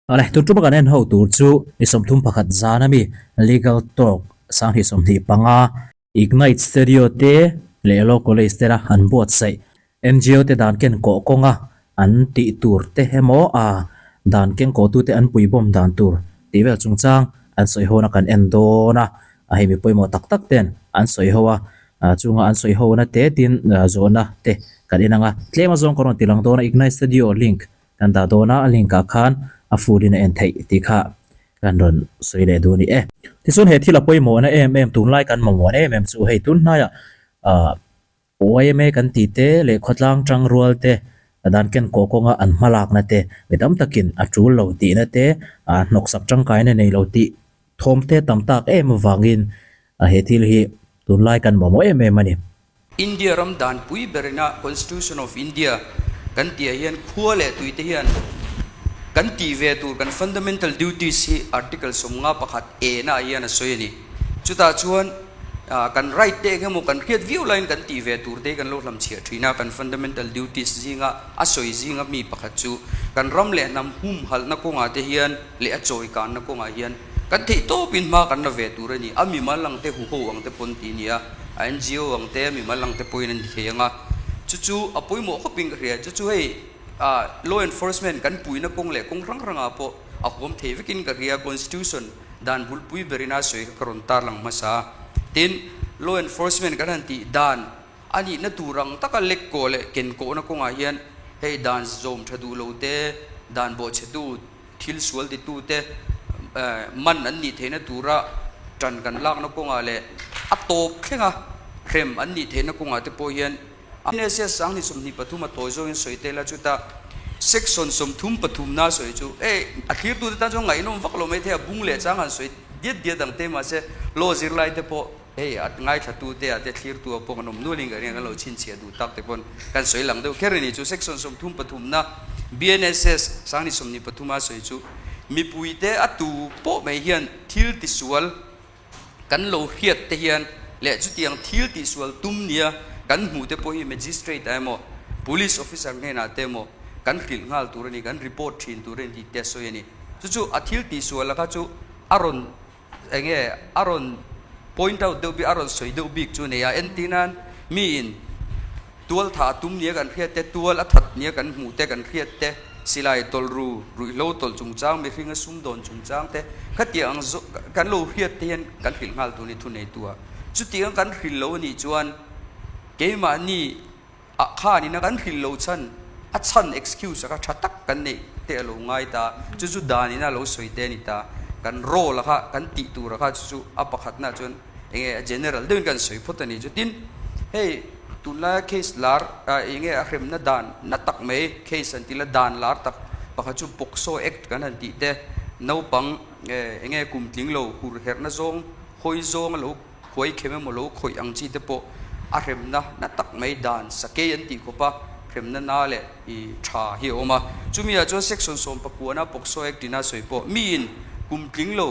Awle, tun ṭuma kan en ho tur chu ni 31 zan ami Legal Talk 2025, Ignite Studio te leh Law College tena an buatsaih NGO te dan ken kawh kawnga an tih tur te emaw a dan keng kawhtute an puibawm dan tur tih vel chungchang an sawi hona kan en dawn a, a hei mi pawimawh tak tak ten an sawi ho a, chunga an sawi hona te tin zawhna te kan en ang a, tlem azawng ka rawn ti lang dawn a Ignite Studio link Kan dah dawn a, a link ah khan a full in a en theih tih kha kan rawn sawi leh duh a ni e. Tichuan he thil a pawimawhna em em tunlai kan mamawh em em chu hei tun hnaiah ah yma kan tih te leh khawtlang tang rual te dan ken kawh kawnga an hmalakna te mi tam takin a tul lo tihna te ah hnawksak tangkaina nei lo tih thawm te tam tak em avangin he thil hi tunlai kan mamawh em em a ni. India ram danpui berina Constitution of India kan tih ah hian khua leh tui te hian kan tih ve tur kan fundamental duties hi Article 51 A na ah hian a sawi a ni. Chutah chuan kan right te eng emaw kan hriat viau laiin kan tih ve tur te hi kan lo hlamchhiah thin a, kan fundamental duties zinga a sawi zinga mi pakhat chu kan ram leh hnam humhalhna kawngah te hian leh a chawikanna kawngah hian Kan theih tawpin hma kan la ve tur a ni. A mimal ang te, huho ang te pawn tih a ni a, a NGO ang te, a mimal ang te pawhin an ti thei ang a. Chu chu a pawimawh khawpin ka hria. Chu chu hei law enforcement kan puihna kawng leh kawng hrang hrangah pawh a huam thei vekin ka hria. Constitution dan bulpui berin a sawi kha ka rawn tarlang hmasa a. Tin, law enforcement kan han tih dan a nihna tur ang taka lek kawh leh ken kawhna kawngah hian hei dan zawm tha duh lo te, dan bawhchhetu, Thil sual titute man an nih theihna tura ṭan kan lakna kawngah leh a tawp thlenga hrem an nih theihna kawngah te pawh hian NSS 2023 a tawi zawngin sawi tel a, chutah section 33 na sawi chu e a thlirtute tan chuan ngaihnawm vak lo mai thei a, bung leh chang han sawi diat diat ang te mahse law zirlai te pawh Hei a ngaithla te ah te thlirtu ah pawh kan awm nual in ka ring a, kan lo chhinchhiah duh tak te pawn kan sawi lang deuh kher a ni. Chu section 33 na BNSS 2023 a sawi chu mipui te a tu pawh mai hian thil tisual kan lo hriat te hian leh chutiang thil tihsual tum nia kan hmuh te pawh hi magistrate ah emaw police officer hnenah te emaw kan hrilh nghal tur a ni, kan report thin tur a ni tih te a sawi a ni. Chu chu a thil tihsual a kha chu a rawn Enge a rawn point out deuh bik, a rawn sawi deuh bik chu nei a, entir nan miin tual thah a tum nia kan hriat te, tual a that nia kan hmuh te kan hriat te, silai tawlh ru, ruihhlo tawlh chungchang, mihring a sumdawn chungchang te khatiang ang zawh kan lo hriat te hian kan hrilh nghal tur a ni thuneitu ah. Chutiang kan hrilh lo a nih chuan keimahni A khanin a kan hrilh lo chhan, a chhan excuse a kha tha tak kan neih te a lo ngai ta, chu chu danin a lo sawi te a ni ta. Kan role a kha, kan tih tur a kha chu chu a pakhatna chuan eng nge a general deuhin kan sawi phawt a ni. Chutin hei tunlaia case lar eng nge a hremna dan na tak mai case an ti la dan lar tak pakhat chu POCSO Act kan han tih te, naupang eng nge kum tling lo hur herhna zawng hawi zawng a lo Khuai khem emaw lo khawih ang chi te pawh a hremna na tak mai dan sakei an tih khawp a, hremna na leh i tha hi a awm a. Chumi ah chuan section sawmpakuana POCSO Act in a sawi pawh miin kum tling lo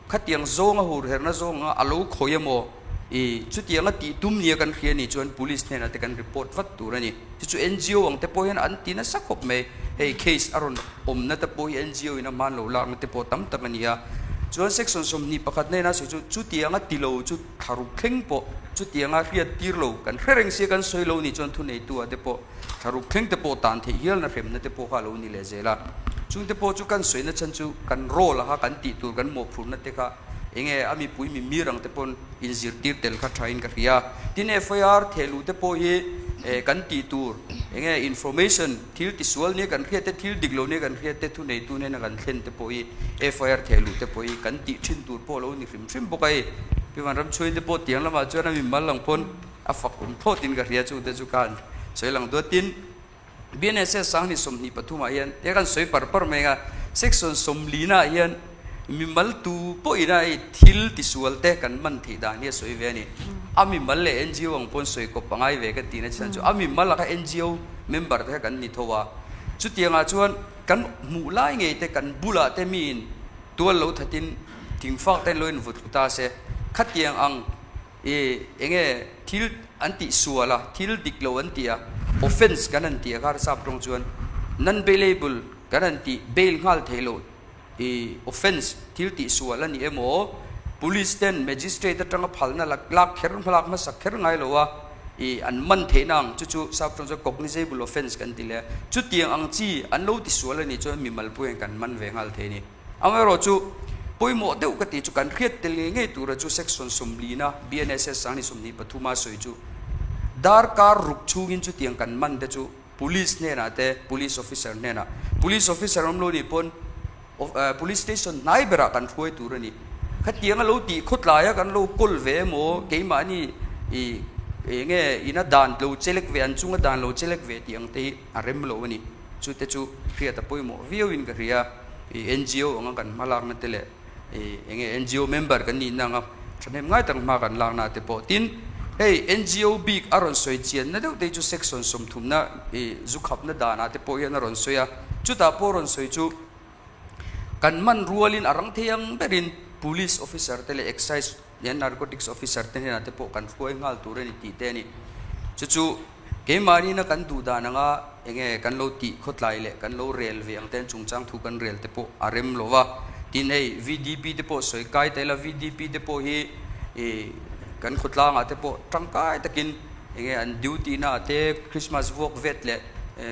khatiang zawnga hurherhna zawnga a lo khawih emaw i chutianga tih tum nia kan hria nih chuan police hnenah te kan report vat tur a ni. Chu chu NGO ang te pawh hian an ti nasa khawp mai. Hei case a rawn awmna te pawh hi NGO in a hman lo lakna te pawh tam tak a ni a. Chuan section 21 hnena sawi chu chutianga ti lo chu thlaruk thleng pawh chutianga hriat tir lo kan hre reng sia kan sawi lo nih chuan thuneitu ah te pawh thlaruk thleng te pawh tan theih hialna hremna te pawh kha a lo ni leh zel a. Chung te pawh chu kan sawina chhan chu kan role a kha kan tih tur kan mawhphurhna te kha enge a mipui mimir ang te pawn inzirtir tel kha thain ka hria. Tin FIR thehluh te pawh hi kan tih tur enge information thil tisual nia kan hriat te, thil dik lo nia kan hriat te, thuneitu nena kan thlen te pawh hi FIR thehluh te pawh hi kan tih thin tur pawh a lo ni hrim hrim bawk a hei. Pi Vanramchhuain te pawh tiang lamah chuan a mimal ang pawn a fak awm thlawt in ka hria chu te chu khan sawi lang duat. Tin. BNSS 2023 ah hian he kan sawi par par mai a, section 40 ah hian mimal tu pawhin a hei thil tisual te kan man theih dan hi a sawi ve a ni. A mimal leh NGO ang pawn sawi kawp a ngai ve ka tihna chhan chu a mimal a kha NGO member te kha kan ni tho a, chutiangah chuan kan hmuh lai ngei te kan bulah te miin tual lo thatin thingfak te an lo invut thlu ta se khatiang ang I enge thil an tih sual a, thil dik lo an tih a, offence kan han tih a kha sap tawng chuan non bailable kan han tih, bail nghal theih loh I offence, thil tihsual a ni emaw, Police ten Magistrate atanga phalna lak lak kher hmalak hmasak kher ngai lo a, i an man theihna ang chu chu sap tawng chuan cognizable offence kan ti leh a. Chutiang ang chi an lo tisual a nih chuan mimal pawh hian kan man ve nghal thei a ni. Amaherawhchu, pawimawh deuh ka tih chu kan hriat tel ngei ngei tura chu Section sawmlina BNSS 2023 a sawi chu darkar ruk chhungin chutiang kan man te chu Police hnenah te, Police Officer hnenah, Police Officer awm lo nih pawn Police Station hnai berah kan hruai tur a ni. Khatiang a lo tih khawtlaia kan lo kawl ve emaw, keimahni i eng nge ina dan lo chelek ve, an chunga dan lo chelek ve tih ang te hi a rem lo a ni. Chute chu hriat a pawimawh viauin ka hria. I NGO anga kan hmalakna te leh Eng nge NGO member kan nihna anga thahnem ngai tak hma kan lakna te pawh. Tin, hei NGO bik a rawn sawi chianna deuh te hi chu section sawmthumna ih zu khapna danah te pawh hian a rawn sawi a. Chutah pawh rawn sawi chu kan man rualin a rang thei ang berin Police officer te leh Excise leh Narcotics officer te hnenah te pawh kan hruai nghal tur a ni tih te a ni. Chu chu. Keimahniina kan duh dan anga enge kan lo tih khawtlai leh kan lo rel ve ang ten chungchang thu kan rel te pawh a rem lo va. Tin hei VDP te pawh sawi kai ta ila VDP te pawh hi ih kan khawtlangah te pawh tangkai takin enge an duty na ah te Christmas vuak vet leh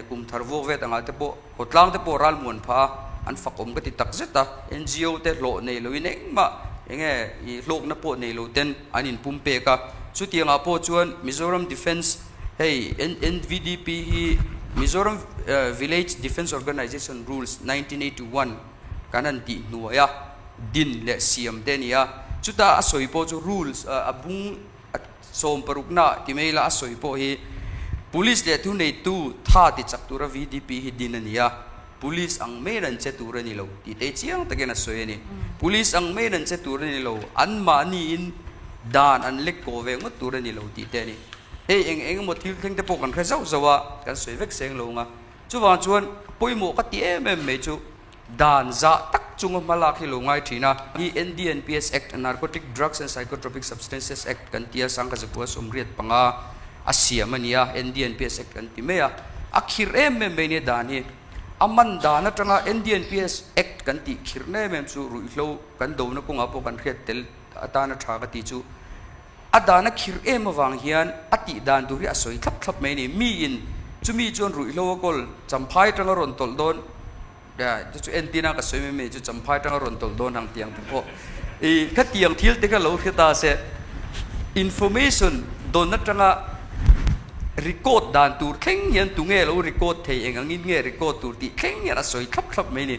kum thar vuak vet angah te pawh Khawtlang te pawh ralmuan phah a, an fak awm ka ti tak zet a, NGO te hlawh nei loin engmah enge i hlawkna pawh nei lo ten an inpum pek a, chutiangah pawh chuan Mizoram Defence hei NVDP hi Mizoram Village Defence Organisation Rules 1981 kan han tih hnuai a, din leh siam te a ni a, chuta a sawi pawh chu rules a bung A sawm parukna ti mai ila a sawi pawh hi Police leh thuneitu tha ti chak tura VDP hi din a ni a, Police ang maiin an che tur a ni lo tih te chiang takin a sawi a ni. Police ang maiin an che tur a ni lo, anmahniin dan an lek kaw ve ngawt tur a ni lo tih te a ni. Hei eng eng emaw thil thleng te pawh kan hre zauh zauh a, kan sawi vek seng lo ang a. Chuvang chuan pawimawh ka ti em em mai chu Dan zah tak chunga hmalak hi lo ngai thin a. Hi NDNPS Act, Narcotic Drugs and Psychotropic Substances Act, kan ti a, sangha zakua 85 a siam a ni a, NDNPS Act kan ti mai a. A khirh em em mai nia dan hi. A man dan atanga NDNPS Act kan tih khirhna em em chu ruihhlo kan dona kawngah pawh kan hriat tel atana tha ka tih chu a dan a khirh em avang hian a tih dan tur hi a sawi thlap thlap mai a ni. Miin chumi chuan ruihhlo a kawl champhai atanga rawn tawlh dawn Chu chu entina ka sawi mai mai chu champhai tanga rawn tawlh dawn ang tiang te pawh i khatiang thil te kha lo hre ta se information dawn atanga record dan tur thleng hian tunge lo record thei eng angin nge record tur tih thleng hian a sawi thlap thlap mai ni.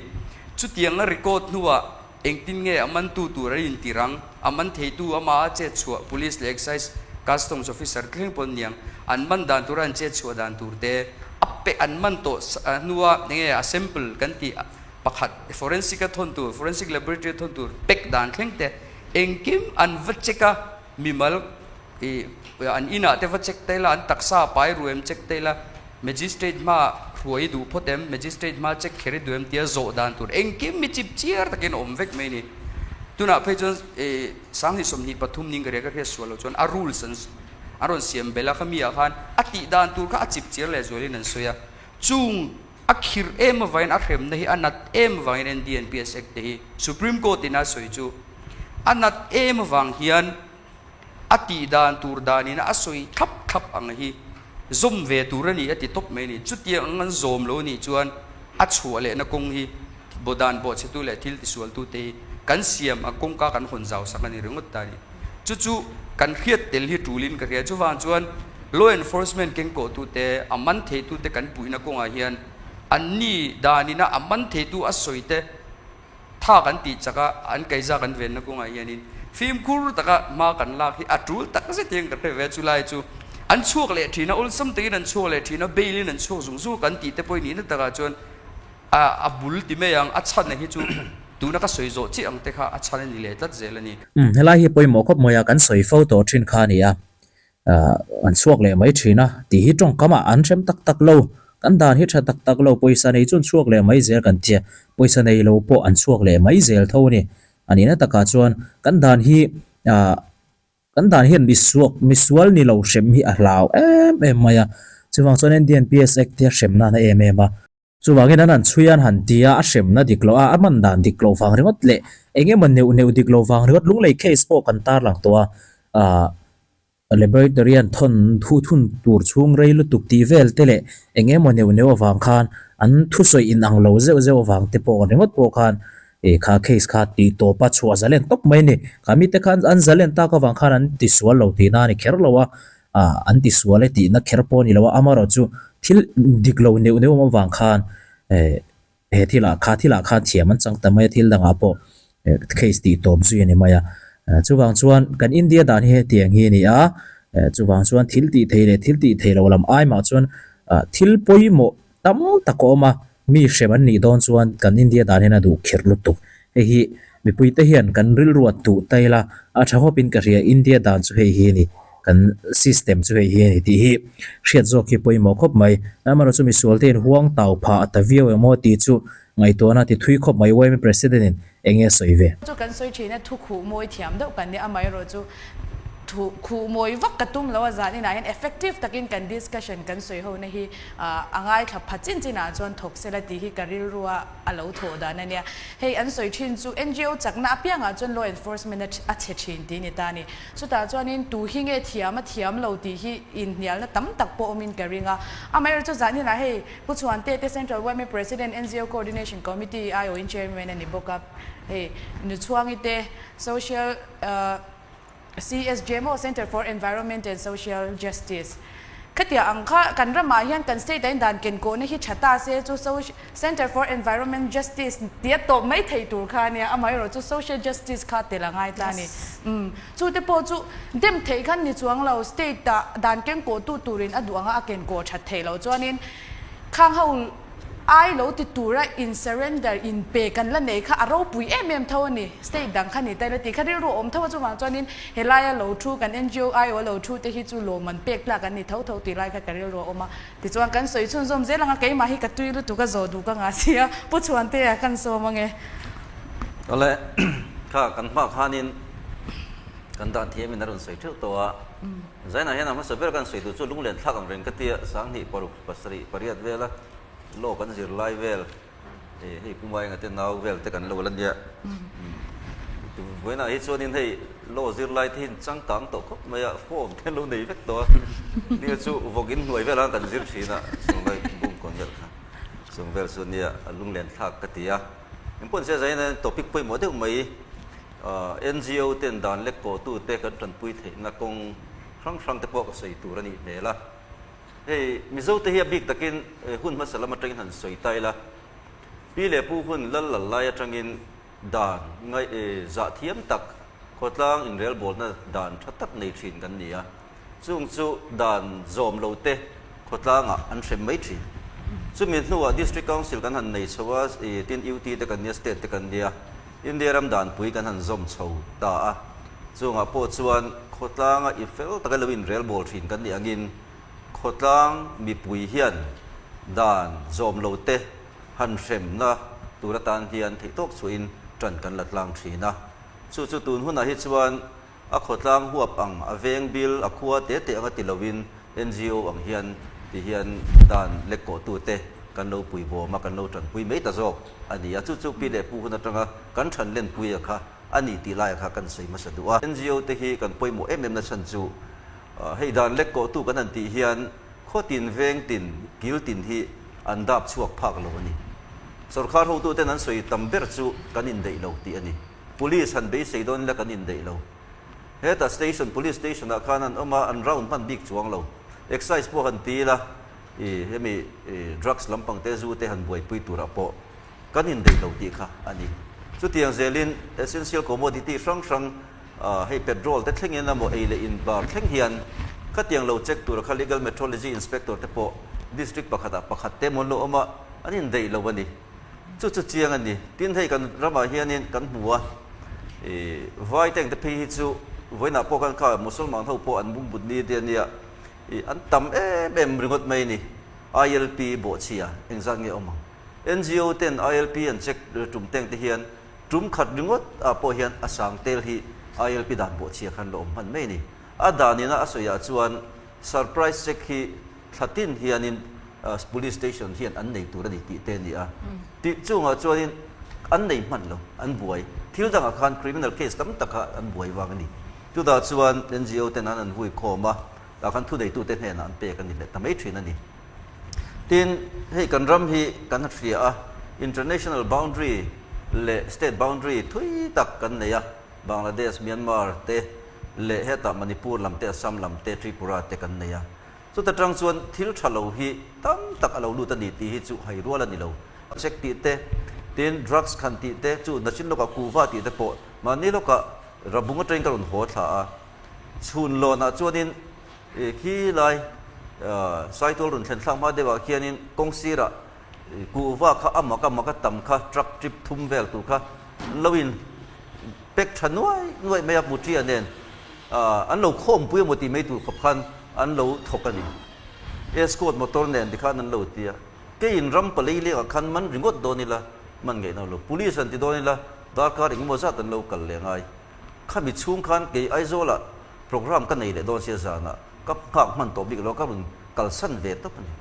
Chutianga record hnuah Engtin nge a mantu tur an intir ang? A man theitu amah a chet chhuah Police leh Excise Customs Officer thleng pawn niang an man dan tura an chet chhuah dan tur te a pe an man tawh hnua enge a sample kan tih pakhat forensic a thawn tur forensic laboratory a thawn tur pack dan thleng te engkim an va check a mimal I an inah te va check ta ila, an taksa a pai ru em check ta ila, magistrate hma hruai i duh phawt em, magistrate hma check kher i duh em tia zawh dan tur engkim mi chip chiar takin a awm vek mai a ni. Tunah phei chuan i 2023 ning ka ria ka hriat sual loh chuan a rules an an rawn siam belh a, khami ah khan a tih dan tur kha a chip chiar leh zualin an sawi a, chung a khirh em avangin a hremna hi a nat em avangin NDNPS Act te hi Supreme Court in a sawi chu a nat em avang hian A tih dan tur danin a sawi thlap thlap ang hi zawm ve tur a ni a ti tawp mai a ni. Chutiang ang an zawm lo nih chuan a chhuah lehna kawng hi bawdan bawhchhetu leh thil tisualtute hi kan siam a kawngka kan hawn zau sak a ni ringawt ta a ni. Chu chu kan hriat tel hi tulin ka hria. Chuvang chuan law enforcement kengkawhtute, a man theitute kan puihna kawngah hian anni danina a man theitu a sawite, Tha kan tih chak a, an kaiza kan venna kawngah hianin fimkhur taka hma kan lak hi a tul tak zet hian ka hre ve a, chulai chu an chhuak leh thin a, awlsam takin an chhuak leh thin a, bail in an chhuak zung zung a kan tih te pawhin nihna takah chuan a a bul ti mai ang, a chhan hi chu tuna ka sawi zawh chiah ang te kha a chhan a ni leh tlat zel a ni. Umm helai hi pawimawh khawp mai a, kan sawi fo tawh thin kha a ni a, An chhuak leh mai thin a, tih hi tawngkamah an hrem tak tak lo. Kan dan hi tha tak tak lo, pawisa nei chu an chhuak leh mai zel kan tia, pawisa nei lo pawh an chhuak leh mai zel tho a ni. A nihna takah chuan kan dan hi kan dan hian misuak misual ni lo hrem hi a hlau em em mai a, chuvang chuan NDNPS Act hi a hrem nana em em a. Chuvangin an han chhui a, an han ti a, a hremna dik loh a, a man dan dik loh vang ringawt leh eng emaw neuh neuh dik loh vang ringawt Lunglei case pawh kan tarlang tawh a, ah laboratory an thawn thu thun tur chhung rei lutuk tih vel te leh eng emaw neuh neuh avang khan an thusawi inang lo zeuh zeuh avang te pawh ringawt pawh khan ih kha case kha tih tawp a chhuah zalen tawp mai a ni. Kha mite khan an zalen tak avang khan an tisual lo tihna a ni kher lo a, ah an ti sual e tihna kher pawh a ni lo a, amaherawh chu thil dik lo neuh neuh awm avang khan eh he thilah kha thilah khan thiam an chang ta mai a, thil dangah pawh eh case tih tawp zui a ni mai a. Chuvang chuan kan India dan hi hetiang hi a ni a, eh chuvang chuan thil tih thei leh thil tih thei lo lam ai mah chuan ah thil pawimawh tam tak a awm a, mi hrem an nih dawn chuan kan India dan hian a duh khirh lutuk. Hei hi mipuite hian kan rilruat duh ta ila a tha hawpin ka hria India dan chu hei hi a ni, kan system chu hei hi a ni tih hi hriat zawk hi pawimawh khawp mai. Amaherawhchu chu misual te in huang tau phah a ta viau emaw tih chu ngaihtuahna ti thui khawp mai yma President in eng nge sawi ve? Chu kan sawi thin a, thu khuh mawi thiam deuh kan nia, amaherawhchu thu khuh mawi vak ka tum lo a zan inah hian effective takin kan discussion kan sawi ho na hi a ngaithla pha chin chin ah chuan thawk sela tih hi ka rilru a a lo thawh dan a nia. Hei an sawi thin chu NGO chakna apiang ah chuan law enforcement a chhe thin tih a ni ta a ni. Chutah chuanin tu hi nge thiam a thiam lo tih hi inhnialna tam tak pawh awmin ka ring a. Amaherawhchu zan inah hei Pu Chhuante te Central yma President NGO Coordination Committee aiawhin Chairman a ni bawk a. Hei Nuchhuangi te Social CSJ maw Centre for Environment and Social Justice Khatia ang kha kan ramah hian kan state ah hian dan kenkawhna hi tha ta se chu Centre for Environment Justice tia tawp mai thei tur kha a nia, amaherawh chu Social Justice kha tel a ngai ta a ni. Umm chu te pawh chu dem theih khan ni chuang lo, state ah dan kenkawhtu turin a duh anga a kenkawh that theih loh chuanin khang ho Ai lo ti tura in surrender in pe kan la nei kha a ropui em em tho a ni. State dang kha ni ta ila tih kha rilru a awm tho a, chuvang chuanin helaia lo thu kan NGO aiawh lo thu te hi chu lawmman pek tlak an ni tho tho tih lai kha ka rilru a awm a. Tichuan kan sawi chhunzawm zel ang a, keimah hi ka tui lutuk a zawh duh ka ngah si a, Pu Chhuantea kan sawm ang e. Awle, kha kan hma khanin kan dan thiamin a rawn sawi theuh tawh a, Zainah hian a hmasa ber kan sawi tur chu lunglen thlak ang reng ka tia, 2000 paruk pasarih pariat vela law kan zir lai vel eh hei Pu Maenga te nau vel te kan lo la nia. Vawiinah hi chuanin hei law zir lai te hi changkang tawh khawp mai a, form te an lo nei vek tawh a, nia chu vawk in hnuai vel ang kan zir thin a, chung lai bung kawn vel kha chung vel chu nia lunglen thlak ka ti a. Engpawh nise zaina topic pawimawh deuh mai NGO ten dan lek kawhtu te kan tanpui theihna kawng hrang hrang te pawh ka sawi tur a nih hmel a. Hei Mizo te hi a bik takin hun hmasa lam atangin han sawi ta ila, pi leh pu hun lal lal lai atangin dan ngaih zah thiam tak khawtlang inrelbawlna dan tha tak nei thin kan ni a, chung chu dan zawm lo te khawtlangah an hrem mai thin. Chumi hnuah District Council kan han nei chho a, tin UT te kan nia, State te kan nia, India ram danpui kan han zawm chho ta a, chungah pawh chuan khawtlanga i fel taka lo inrelbawl thin kan nih angin khawtlang mipui hian dan zawm lo te han hremna tur atan hian theihtawk chhuahin tan kan la tlang thin a. Chu chu tun hunah hi chuan A khawtlang huap ang, a veng bil, a khua te te anga ti loin NGO ang hian ti hian dan lek kawhtute kan lo pui bawm a, kan lo tanpui mai ta zawk a ni a. Chu chu pi leh pu hun atanga kan than lenpui a kha a ni tih laia kha kan sawi hmasa duh a. NGO te hi kan pawimawh em em na chhan chu hei dan lek kawhtu kan han tih hian khaw tin, veng tin, kil tin hi an dap chhuak phak lo a ni. Sorkar hotuten an sawi tam ber chu kan indaih lo tih a ni. Police han beisei dawn ila kan indaih lo. Hetah station, police station ah khan an awm a, an round hman bik chuang lo. Excise pawh han ti ila, ih hemi ih drugs lampang te, zu te han buaipui turah pawh kan indaih lo tih kha a ni. Chutiang zelin essential commodity hrang hrang ah hei petrol te thlengin emaw ei leh in bar thleng hian khatiang lo check tura kha legal metrology inspector te pawh district pakhatah pakhat te emaw an lo awm a, an indaih lo a ni. Chu chu chiang a ni. Tin hei kan ramah hianin kan hmu a, ih vai teng te phei hi chu vawiinah pawh khan kha Musalman ho pawh an bungbut ni te a nia, ih an tam em em ringawt mai a ni. ILP bawhchhia engzat nge awm ang? NGO ten ILP an check tum teng te hian tum khat ringawt ah pawh hian a sang tel hi ILP dan bawhchhia khan la awm hman mai a ni. A dan ina a sawiah chuan surprise check hi thla tin hianin. Police Station hian an nei tur a ni tih te a ni a. Tih chungah chuanin an nei hman lo, an buai. Thil dangah khan criminal case tam tak kha an buai vang a ni. Chutah chuan NGO ten an an vui khawm a, tah khan thuneitute hnenah an pek a ni leh ta mai thin a ni. Tin, hei kan ram hi kan hria a, international boundary leh state boundary thui tak kan nei a, Bangladesh, Myanmar te leh hetah Manipur lam te, Assam lam te, Tripura te kan nei a. Chuta tang chuan thil tha lo hi tam tak a lo lut a ni tih hi chu hai rual a ni lo. Check tih te, tin drugs khan tih te, chu nachin lawkah kuhva tih te pawh mahni lawkah rabung atangin ka rawn haw thla a. Chhun lawnah chuanin khi lai Saitual rawn thlen thlak hma deuhah khianin kawng sirah kuhva kha a mak a mak a tam kha truck trip thum vel tur kha an lo in pack tha nuai nuai mai a Mutia nen an lo khawmpui emaw tih mai tur khawp khan an lo thawk a ni. Escort motor nen tikhan an lo ti a, keiin ram palei lengah khan man ringawt dawn ila man ngaihna lo, police an ti dawn ila darkar engemaw zat an lo kal leh ngai. Khami chhung khan kei Aizawlah program ka nei leh dawn sia zanah ka nghak hman tawh bik lo a, ka rawn kalsan ve tawp a ni.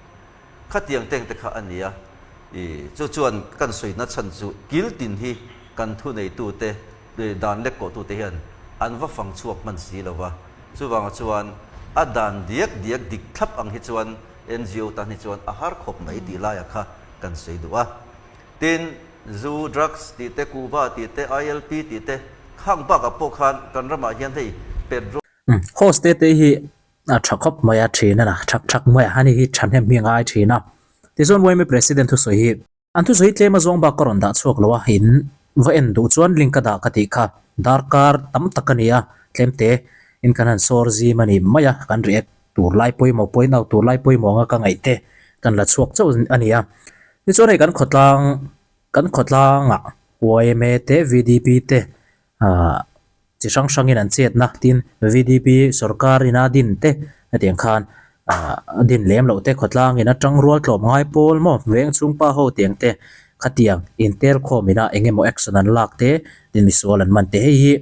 Khatiang teng te kha a ni a, i chu chuan kan sawina chhan chu kil tin hi kan thuneitute dan lek kawhtute hian an va fang chhuak hman si lo va, chuvangah chuan a dan diak diak dik thlap ang hi chuan NGO tan hi chuan a har khawp mai tih laiah kha kan sawi duh a. Tin, zu, drugs tih te, kuhva tih te, ILP tih te khang bakah pawh khan kan ramah hian hei petrol, Host te te hi a tha khawp mai a thin a na thak thak mai a, ani hi thahnem hi a ngai thin a. Tichuan YMA President thusawi hi an thusawi tlem a zawng bak ka rawn dah chhuak lo a, in va en duh chuan link ka dah ka tih kha darkar tam tak a ni a, tlem te in kan han sawr zim a ni mai a, kan react tur lai pawimawh point out tur lai pawimawh anga ka ngaih te kan la chhuak chauh a ni a. Tichuan hei kan khawtlang kan khawtlangah YMA te VDP te Ahh chi hrang hrangin an chetna tin VDP sorkar ina din te hetiang khan ahh a din lem loh te khawtlangin atang rual tlawm ngai pawl maw veng chhung pa ho tiang te khatiang intel khawm ina eng emaw action an lak te tin misual an man te hei hi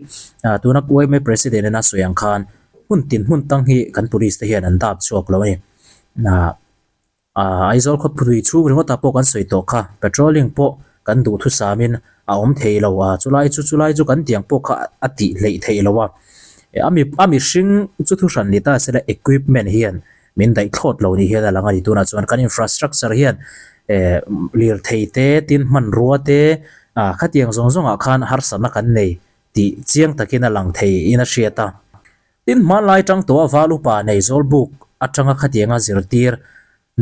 ahh tuna yma president ina sawi ang khan hmun tin hmun tang hi kan police te hian an dap chhuak lo a ni ahh. Aaa Aizawl khawpui chhung ringawtah pawh kan sawi tawh kha, patrolling pawh kan duhthusamin a awm thei lo a, chulai chu chulai chu kan tiang pawh kha a tih hleih theih lo a, a mi a mihring chu thuhran ni ta sela equipment hian min daih thlawt lo ni hian a lang a ni tunah chuan kan infrastructure hian eh lirthei te tin hmanrua te ah khatiang zawng zawngah khan harsatna kan nei tih chiang takin a lang thei in a hriat a. Tin, hmanlai tang tawha val upa nei Zawlbuk atanga khatianga zirtir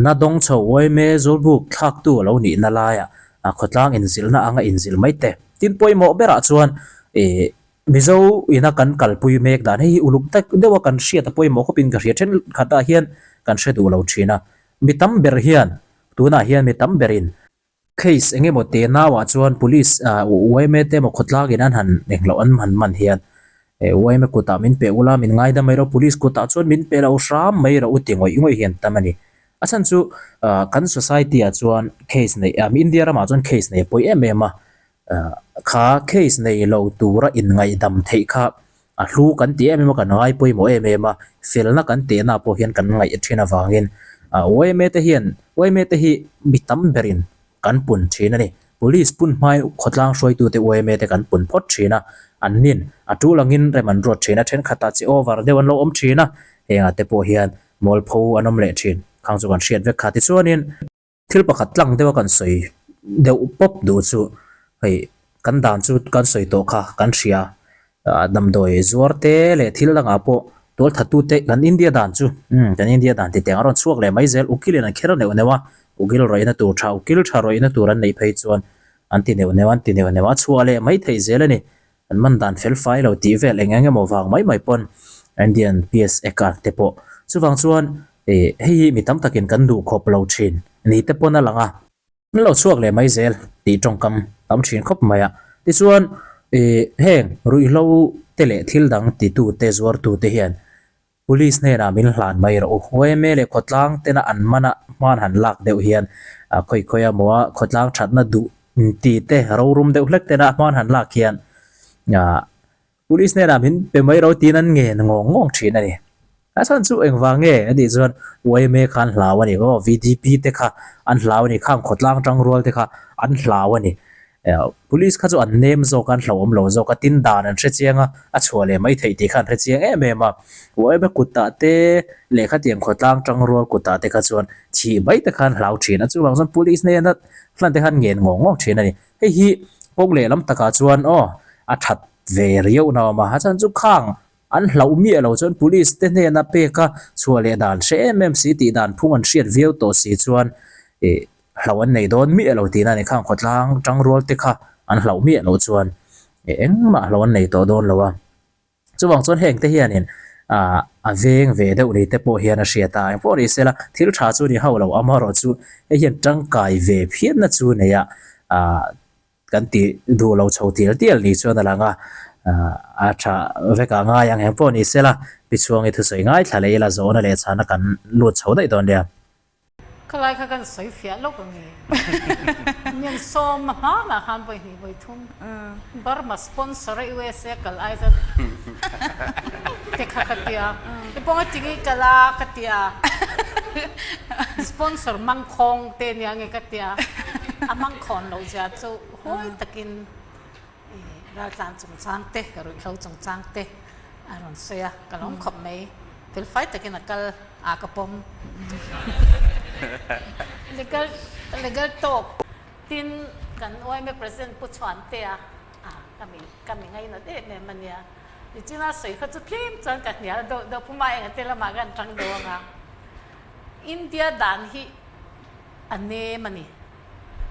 na dawng chho yma Zawlbuk thlaktu a lo nihna laia a khawtlang inzilhna anga inzilh mai te. Tin, pawimawh berah chuan ih Mizo ina kan kalpui mek dan hei hi uluk tak deuha kan hriat a pawimawh khawpin ka hria thenkhatah hian kan hre duh lo thin a. Mi tam ber hian tunah hian mi tam berin Case eng emaw te nauah chuan police ah yma te emaw khawtlak in an han engloh an han man hian eh yma kutah min pe ula min ngaidam mai rawh police kutah chuan min pe lo hram mai rawh u ti ngawih ngawih hian tam a ni. A chhan chu ah kan society ah chuan case neih ah India ramah chuan case nei a pawi em em a ah kha case nei lo tura inngaihdam theih kha a hlu kan ti em em a kan ngai pawimawh em em a felna kan tehna pawh hian kan ngaih thin avangin ah yma te hian yma te hi mi tam berin kan pun thin a ni police pun hmain khawtlang hruaitute yma te kan pun phawt thin a an nin a tul angin rem an ruat thin a thenkhatah chi over deuh an lo awm thin a hengah te pawh hian mualpho an awm leh thin khang chu kan hriat vek kha tichuanin. Thil pakhat tlang deuha kan sawi deuh pawp duh chu hei kan dan chu kan sawi tawh kha kan hria ah damdawi zuar te leh thil dangah pawh tual thattu te kan India dan chu umm kan India dan titeng a rawn chhuak leh mai zel ukil in an kher neuh neuh a ukil rawihna tur tha ukil tha rawihna tur an neih phei chuan an ti neuh neuh an ti neuh neuh a chhuah leh mai theih zel a ni an man dan fel fai lo tih vel eng eng emaw vang mai mai pawn Indian PS Act te pawh chuvang chuan Ih, hei hi mi tam takin kan duh khawp lo thin ni te pawn a lang a. An lo chhuak leh mai zel tih tawngkam tam thin khawp mai a. Tichuan, ih, heng ruihhlo te leh thil dang titu te zuartu te hian Police hnenah min hlan mai rawh u. Yma leh khawtlang tena an mana hman han lak deuh hian khawi khawi a maw a khawtlang thatna duh ti te rorum deuh hlek tena hman han lak hian Police hnenah min pe mai ro tiin an ngen ngawng ngawng thin a ni. A chhan chu engvang nge a tih chuan yma kha an hlau a ni aw, VDP te kha an hlau a ni, khang khawtlang tangrual te kha an hlau a ni. Police kha chu an nem zawk a, an hlauhawm lo zawk a, tin dan an hre chiang a, a chhuah leh mai theih tih kha an hre chiang em em a. Yma kutah te leh khatiang khawtlang tangrual kutah te kha chuan thih mai te kha an hlau thin a, chuvang chuan police hnena hlan te kha an ngen ngawng ngawng thin a ni. Hei hi kawng lehlam takah chuan aw a that ve riau na awm a, a chhan chu khang An hlauh miah lo chuan police te hnena pek a chhuah leh dan hre em em si tih dan phung an hriat viau tawh si chuan ih hlauh an nei dawn miah lo tihna a ni khang khawtlang tangrual te kha an hlauh miah loh chuan ih engmah hlauh an nei tawh dawn lo a. Chuvang chuan heng te hianin ah a veng ve deuh ni te pawh hian a hriat a, engpawh ni sela thil tha chu ni hauh lo amaherawh chu hei hian tangkai ve phianna chu nei a ah Kan tih duh lo chho tial tial ni chuan a lang a, a tha vek a ngai ang eng pawh ni sela, Pi Chhuangi thusawi ngaithla leh ila zawhna leh chhana kan lut chho daih dawn nia. Khalai kha kan sawi fiah lawk ang e. Mian sawm a hmanah khan vawi hnih vawi thum Burma sponsor a USA kal ai chuan te kha ka tia. I pawng a tingi kal a ka tia. Sponsor mangkhawng te nia nge ka tia. A mangkhawn loh zia chu huai takin i raltlan chungchang te, ruihhlo chungchang te a rawn sawi a, ka lawm khawp mai. Felfai takin a kal a ka pawm. Legal legal talk tin kan yma President Pu Chhuantea a ka mi ka mi ngainat em em a nia. Nichina sawi kha chu tlem chuan ka hnial deuh deuh Puma enga te lamah khan tang deuh anga India dan hi a nem a ni.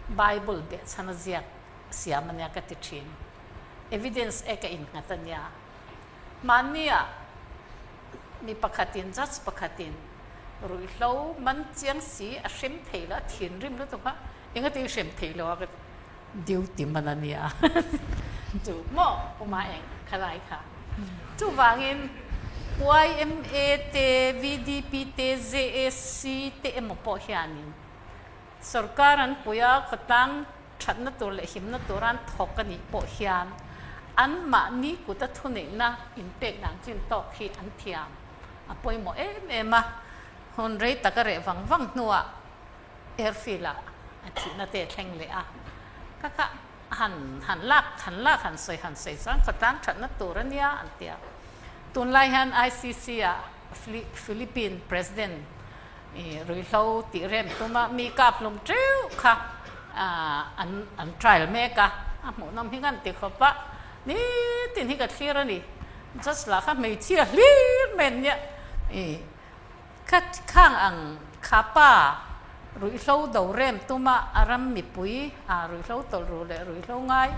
Bible behchhan a ziak siam a nia ka ti thin. Evidence e ka innghat a nia. Mahnia mi pakhatin, judge pakhatin ruihhlo man chiang si a hrem thei lo, a thinrim lutuk a, engati i hrem thei lo a ka ti. Duty man a nia chu maw Puma eng khalai kha. Chuvangin yma te, VDP te, JAC te emaw pawh hianin Sorkar an pui a, khawtlang thatna tur leh himna tura an thawk a nih pawh hian anmahni kuta thuneihna inpek dan chin tawk hi an thiam a pawimawh em em a. Hun rei tak a reh vang vang hnuah airfield-ah a thihna te a thleng leh a, ka kha han han lak han lak han sawi han sawi chuan khawtlang thatna tur a nia an ti a. Tunlai hian ICC-ah Philippine President I ruihhlo tih rem tuma mi kap hlum teuh kha an an trial mek a, a hmuhnawm hi kan ti khawp a, nitin hi ka thlir a ni, just lah kha hmeichhia hlir mai an nia, i kha khang ang kha pa ruihhlo do rem tuma a ram mipui a ruihhlo tawlh ru leh ruihhlo ngai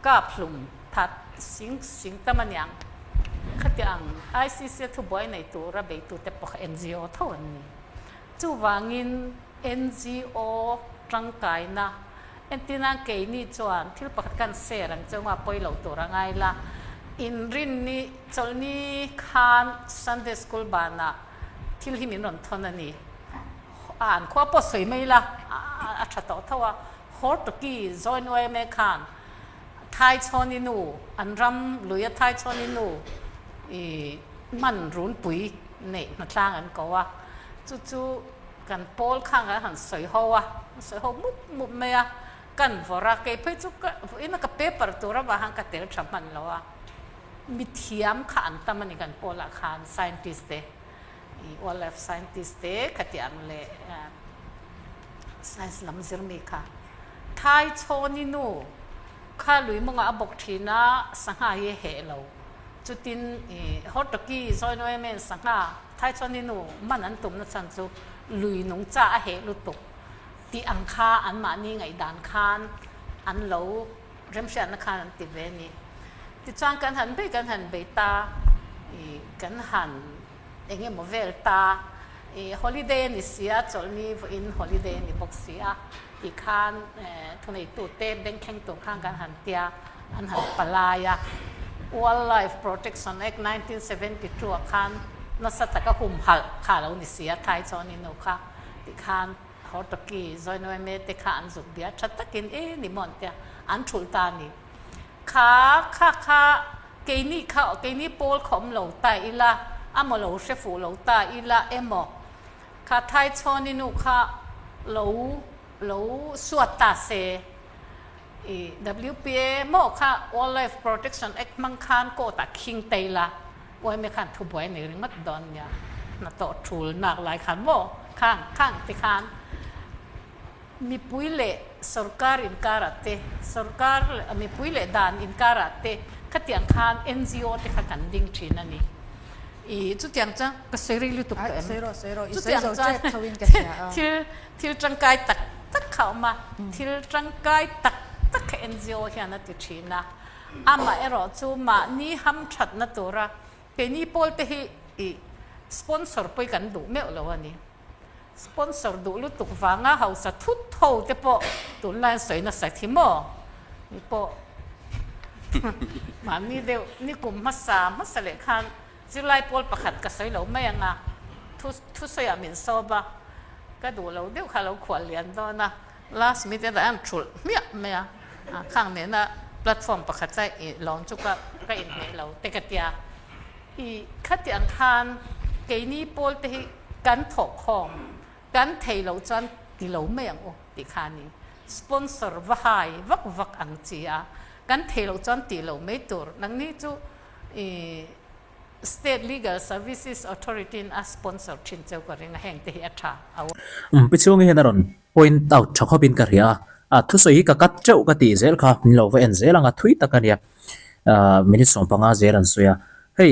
kap hlum that sing sing tam a niang. Khati ang ICC a thubuai nei tura beitute pawh kha NGO tho an ni. Chuvangin NGO tangkaina entirnan keini chuan thil pakhat khan share ang cheu nga pawi lo tur a ngai la. Inrinni chawlhni khan Sunday School banah thil hi min rawn thawn a ni. A an khua pawh sawi mai la a tha tawh tho a. Hortoki join yma khan Thaichhawni nu, an ram lui a Thaichhawni nu i hman runpui neih hnatlang an ko a, chu chu kan pawl kha kan han sawi ho a, an sawi ho mup mup mai a, kan vawrh a, kei phei chu ka vawiin a ka paper tur avang khan ka tel tha hman lo a, mithiam kha an tam a ni kan pawlah khan scientist te, i wildlife scientist te khatiang leh science lam zir mi kha. Thaichhawni nu kha lui mawngah a bawk thin a, sangha hi a heh lo. Chutin i Hortoki Zawinuaimen sangha Thaichhawni nu man an tumna chhan chu lui nungcha a heh lutuk tih ang kha anmahni ngaihdan khan an lo remhriatna khan an ti ve a ni. Tichuan kan han bei kan han bei ta i kan han eng emaw vel ta i holiday a ni si a, chawlhni vawiin holiday a ni bawk si a tih khan thuneitute bank thleng tur khan kan han tia an han palai a. Wildlife Protection Act 1972 ah khan nasa taka humhalh kha a lo ni si a, Thaichawni nu kha tih khan Hortoki Zawinuaime te kha an zuk bia tha takin e ni maw an tia an thulh ta a ni. Kha kha kha keini kha keini pawl kha awm lo ta ila. Amaw lo hre fuh lo ta ila emaw kha Thaichhawni nu kha lo lo suat ta se i WPA maw kha Wildlife Protection Act hmang khan court ah khing ta ila yma khan thubuai nei ringawt dawn nia hnathawh thul nak lai khan maw khang khang ti khan Mipui leh sorkar inkarah te, sorkar mipui leh dan inkarah te khatiang khan NGO te kha kan ding thin a ni. I chutiang chuan ka sawi rei lutuk tawh em? Chutiang chuan thil thil tangkai tak tak kha a awm a, thil tangkai tak tak kha NGO hian a ti thin a. Amaherawh chu mahni hamthatna tura keini pawl te hi i sponsor pawh hi kan duh meuh lo a ni. Sponsor duh lutuk vanga hausa thut tho te pawh tunlai an sawi nasa khi maw? Mi pawh mahni deuh nikum hmasa hmasa leh khan zirlai pawl pakhat ka sawi lo mai ang a, thu thusawiah min sawp a, ka duh lo deuh kha a lo khual lian dawn a, last minute ah an thulh hmiah mai a, khang nena platform pakhat a lawm chu ka ka inhmeh lo te ka tia. I khatiang khan keini pawl te hi kan thawhkhawm kan thei loh chuan ti lo mai ang u tih kha a ni. Sponsor va hai vak vak ang chi a, kan thei loh chuan tih loh mai tur. Nangni chu i State Legal Services Authority in a sponsor thin cheu ka ring a, heng te hi a tha a. Pi chhungi hian a rawn point out tha khawpin ka hria a, a thusawi hi ka cut teuh ka tih zel kha min lo va en zel ang a, thui tak a nia. Minute 15 zel an sawi a, hei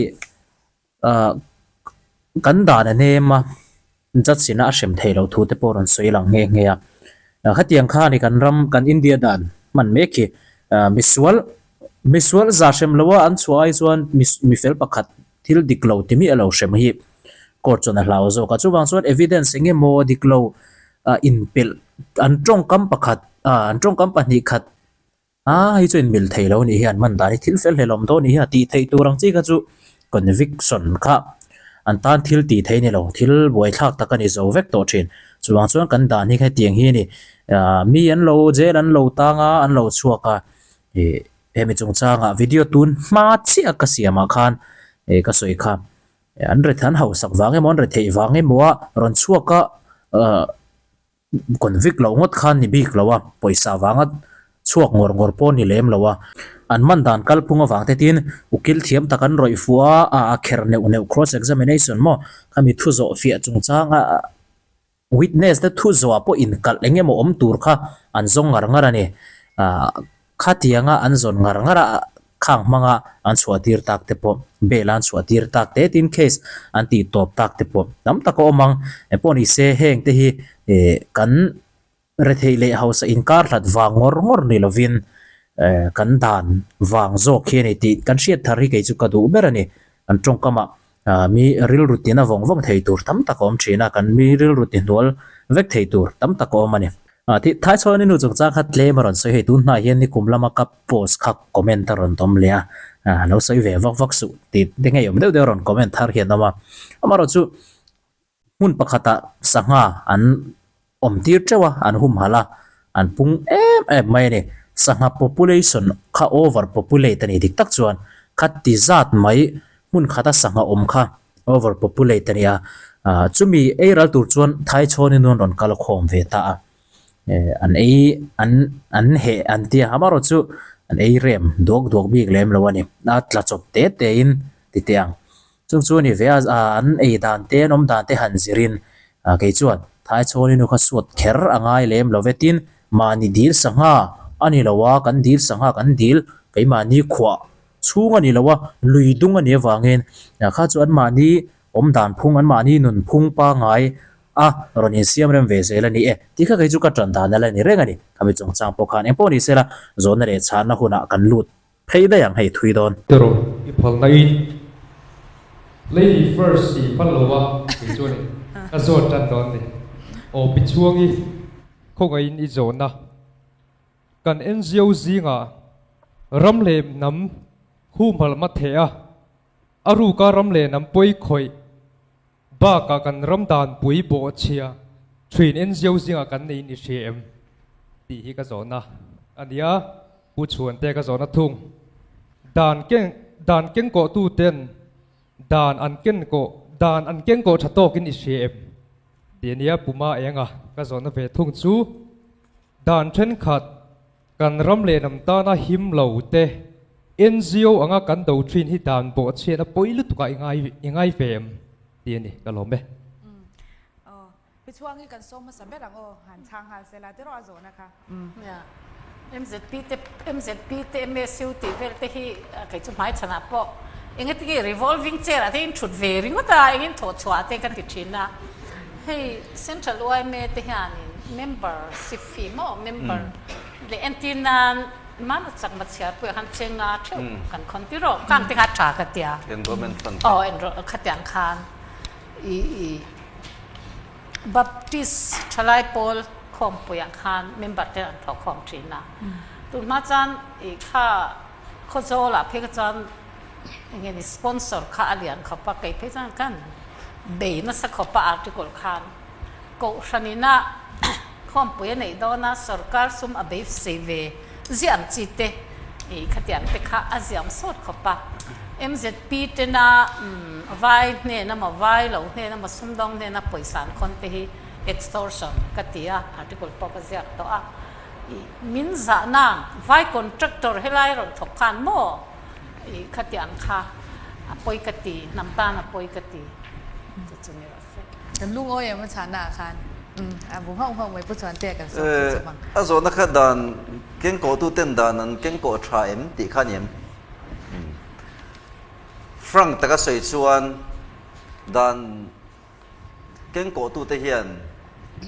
kan dan a nem a, judge ina a hrem theih loh thu te pawh rawn sawi lang nghe nghe a. Khatiang kha a ni kan ram, kan India dan hman mek hi. Misual, misual za hrem loa an chhuah ai chuan mi fel pakhat thil dik lo ti miah lo hrem hi court chuan a hlau zawk a. Chuvang chuan evidence eng emaw dik lo inpelh an tawngkam pakhat, an tawngkam pahnih khat A hei chu inmil thei lo nih hi an hman dan hi thil fel hlelawm dawn nih hi a tih theih tur ang chi kha chu conviction kha an tan thil tih theih ni lo thil buaithlak tak a ni zo vek tawh thin. Chuvang chuan kan dan hi hetiang hi a ni ah mi an lo jail an lo tang a an lo chhuak a ih hemi chungchangah video tun hma chiah ka siamah khan ih ka sawi kha an ret an hausak vang emaw an retheih vang emaw a rawn chhuak a ah Convict loh ngawt khan ni bik lo a, pawisa vanga chhuak ngawr ngawr pawh ni lem lo a. An man dan kalphung avang te tin ukil thiam tak an rawih fuh a, a a kher neuh neuh cross examination maw khami thu zawh fiah chungchang a witness te thu zawhah pawh inkalh eng emaw awm tur kha an zawng ngar ngar a ni. Khatianga an zawn ngar ngar a, khang hmanga an chhuah tir tak te pawh, bail a an chhuah tir tak te tin case an tih tawp tak te pawh tam tak a awm ang. Engpawh ni se heng te hi kan retheih leh hausa inkar hlat vang ngawr ngawr ni lovin kan dan vang zawk hi a ni tih kan hriat thar hi kei chu ka duh ber a ni. Kan tawngkamah mi rilru tina vawng vawng thei tur tam tak a awm thin a, kan mi rilru ti hnual vek thei tur tam tak a awm a ni. Tih Thaichhawni nu chungchang kha tlem a rawn sawi hei, tun hnaiah hian nikum lama ka post kha comment a rawn tawm leh a, lo sawi ve vak vak suh tih te ngeiawm deuh deuh a rawn comment thar hian a awm a. Amaherawhchu chu hmun pakhatah sangha an awm tir teuh a, an humhalh a, an pung em em mai a ni. Sangha population kha over populate a ni dik tak chuan kha ti zat mai hmun khata sangha awm kha over populate a ni a, chumi ei ral tur chuan Thaichhawnin an rawn kal khawm ve ta a, an ei an an heh an tia amaherawhchu chu an ei rem duak duak bik lem lo a ni, a tla chawp te te in ti teh ang. Chung chu a ni ve a, an ei dan te an awm dan te han zirin kei chuan Thaichhawnin nu kha suat kher a ngai lem lo ve tin mahni dil sangha a ni lo a, kan dil sangha kan dil keimahni khuah chhung a ni lo a, lui dung a nih avangin kha chu anmahni awm dan phung, anmahni nun phung pangngai a rawn insiam rem ve zel a ni e tih kha kei chu ka tan dan a la ni reng a ni. Khami chungchang pawh khan engpawh ni sela zawhna leh chhanna hunah kan lut phei daih ang hei thui dawn. Tiraw i phalna in Lady first tih phal lo a kei chuan in ka zawt tan dawn ni. Aw pi chhuangi khawngaihin i zawhna. Kan NGO zingah ram leh hnam humhalh hma theh a, a ruka ram leh hnam pawi khawih bakah kan ram danpui bawhchhia thin NGO zingah kan nei ni hria em tih hi ka zawhna a ni a, Pu Chhuante ka zawhna thung. Dan keng dan kengkawhtu ten. Dan an ken kawh dan an keng kawh tha tawkin i hria em? Tih a nia Puma enga ka zawhna ve thung chu dan thenkhat kan ram leh hnam tana him lo te NGO anga kan do thin hi dan bawhchhiatna pawi lutuk ah i ngai i ngai ve em? Tih a ni ka lawm e. Pi Chhuangi kan sawm hmasa ber ang aw, han chhang nghal sela tiraw a zawhna kha. Nia, MZP te MZP te MSU tih vel te hi kei chu hmai chhanah pawh engati nge revolving chair ah te in thut ve ringawt a, engin thawh chhuah te ka ti thin a. Hei Central yma te hianin member ship fee maw member leh entir nan Mana chakma chhiar pawh khan chenga theuh kan khawn tiraw kang te kha a tha ka tia. Enrollment fund te. Aw enroll khatiang khan. I i Baptist thalai pawl khawmpuiah khan member te an thawh khawm thin a. Tun hma chuan i kha Khawzawlah phei kha chuan eng nge ni sponsor kha a lian khawp a, kei phei chuan kan bei nasa khawp a article khan Kohhran ina khawmpui a neih dawn a sorkar sum a beisei ve ziah ang chi te i khatiang te kha a ziam sawt khawp a. MZP tena vai hnen emaw vai lo hnen emaw sumdawng hnena pawisa an khawn te hi extortion ka ti a, article pawh ka ziak tawh a. I min zah nang vai contractor helai rawn thawk khan maw i khatiang kha a pawi ka ti, hnam tan a pawi ka ti chu chu ni rawh se. Kan lungawi em a chhahna ah khan a bu nghauh nghauh mai Pu Chuantea kan sawm chu chu bang. A zawhna kha dan kengkawhtu ten dan an kengkawh tha em tih kha a ni em? Frank taka sawi chuan dan kengkawhtute hian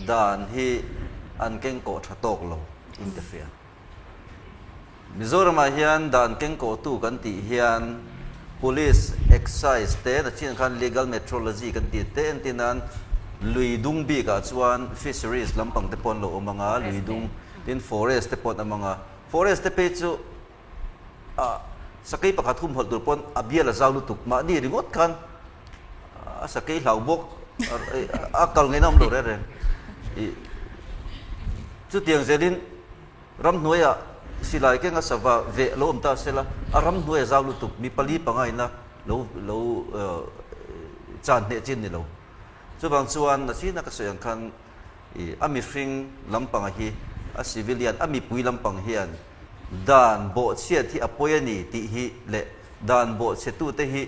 dan hi an kengkawh tha tawk lo in ka hria. Mizoramah hian dan kengkawhtu kan tih hian Police, Excise te na chin khan Legal Metrology kan tih te entir nan lui dung bikah chuan Fisheries lampang te pawh an lo awm ang a, lui dung tin Forest te pawh an awm ang a. Forest te phei chu ah sakei pakhat humhawlh tur pawn a bial a zau lutuk mahni ringawt khan a sakei hlau bawk a kal ngaihna awm lo reng reng ih chutiang zelin ramhnuaiah silai kenga sava veh lo awm ta sela a ramhnuai a zau lutuk mi pali panga ina lo lo chan hneh chin ni lo chuvang chuan nachina ka sawi ang khan I a mihring lampanga hi a civilian, a mipui lampang hian dan bawhchhiat hi a pawi a ni tih hi leh dan bawhchhetute hi